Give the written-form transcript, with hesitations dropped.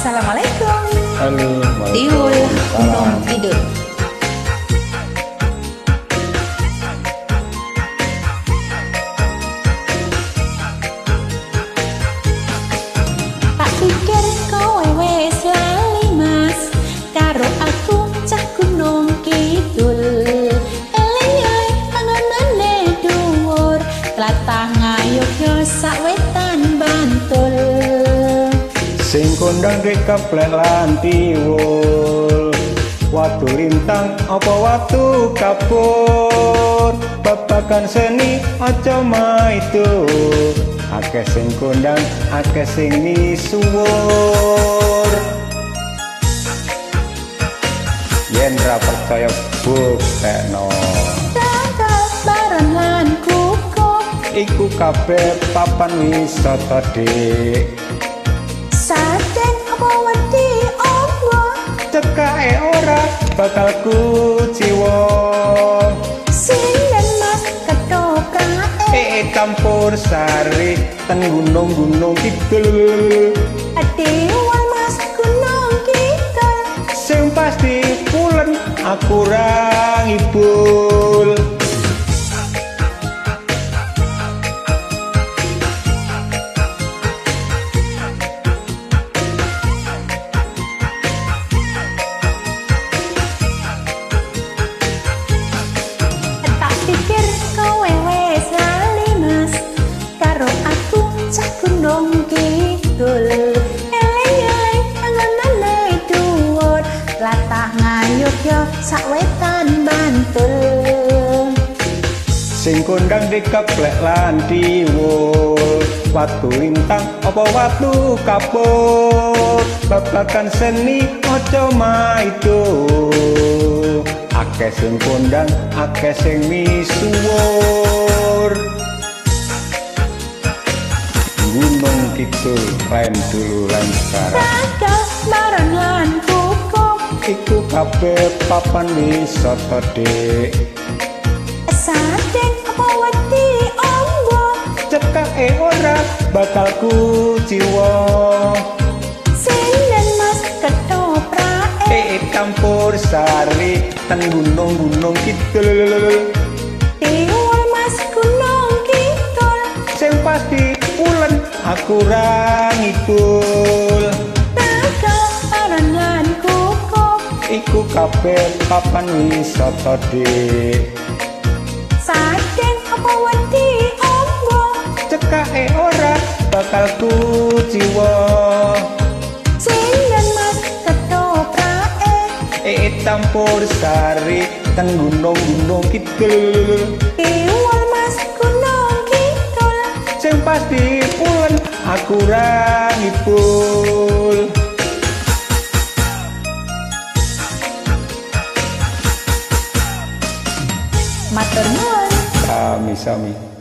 Assalamualaikum. Halo, Tiwul Gunung waalaikumsalam. Kidul. Tak pikir kowe wis lali Mas, karo aku cah Gunung Kidul. Eling-eling pangonane dhuwur, tlatah Ngayogya sak wetan Bantul. Sing kondang dikeplek lan tiwul. Watu lintang apa watu kapur, babagan seni aja maido. Akeh sing kondang, akeh sing misuwur. Yen ra percaya buktekno. Tangkal baron lan kukuh, Iku kabeh papan wisata, Dik. Saden apa wedi ombo, Cekake ora bakal kuciwa. Sinden Mas ketoprake. Campur sari ten gunung-gunung kidul. Tiwul Mas Gunung Kidul. Sing pasti pulen aku ra ngibul. Tak pikir kowe wis lali Mas, karo aku cah Gunung Kidul. Eling-eling pangonane dhuwur, tlatah Ngayogya sak wetan Bantul. Sing kondang dikeplek lan tiwul. Watu lintang apa watu kapur, babagan seni aja maido. Akeh sing kondang, akeh sing misuwur. Gunung Kidul lain dulu lain sekarang. Tangkal baron lan kukuh, Iku kabeh papan wisata, Dik. Saden apa wedi ombo, Cekake ora bakal kuciwa. Sinden Mas ketoprake. Campur sari ten gunung-gunung kidul. Tiwul Mas Gunung Kidul. Sing pasti pulen aku ra ngibul. Tangkal baron lan kukuh, Iku kabeh papan wisata, Dik. Saden apa wedi ombo, Cekake ora bakal kuciwa. Sinden Mas ketoprake. Campur sari ten gunung-gunung kidul. Tiwul Mas Gunung Kidul. Sing pasti pulen aku ra ngibul. Matur nuwun. Sami-sami.